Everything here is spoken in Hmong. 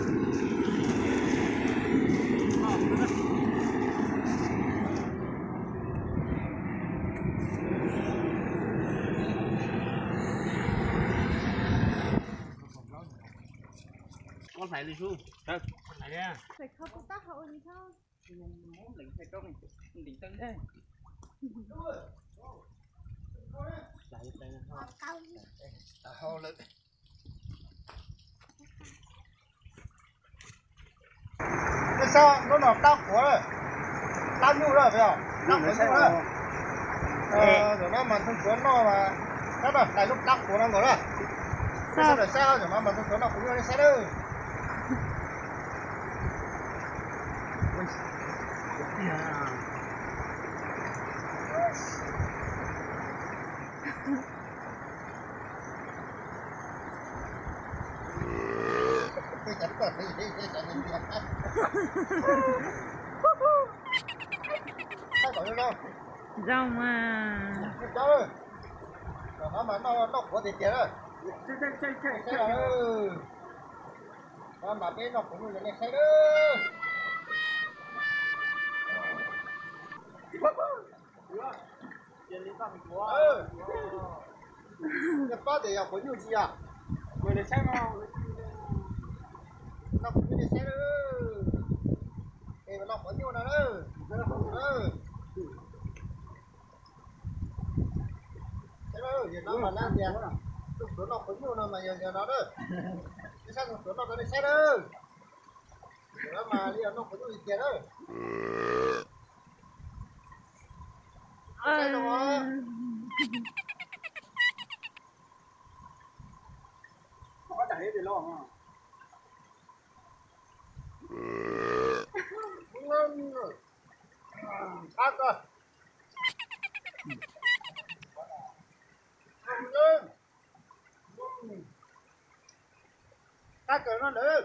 Koj hlais li sub. Hlais li. Hlais kho tus taub hau li sub. Hlais li. Hau lawm. Nej saib, lub no plab quav lawm, plab nyuj lawm, plab quav nyuj lawm. Zaum no mas ntxoog tuav noj mas, saib na, hlais lub plab quav no nkaus na. Nej sawv daws saib, zaum no mas ntxoog tuav noj quav nyuj, nej saib na. Zoo mas. Noj quav tiag tiag lawm. Mam peb noj quav nyuj rau nej saib lawm. Nej paub tias yog quav nyuj tsis yog? Noj quav nyuj nej saib lawm. Es noj quav nyuj no lawm. Saib, yog no mas lawv tias ntxoog tuav noj quav nyuj no mas yog yog no lawm. Nej saib ntxoog tuav noj rau nej saib lawm. Yog no mas li yog noj quav nyuj li tiag lawm. Saib no. Qab kawg. Qab kawg no lawm.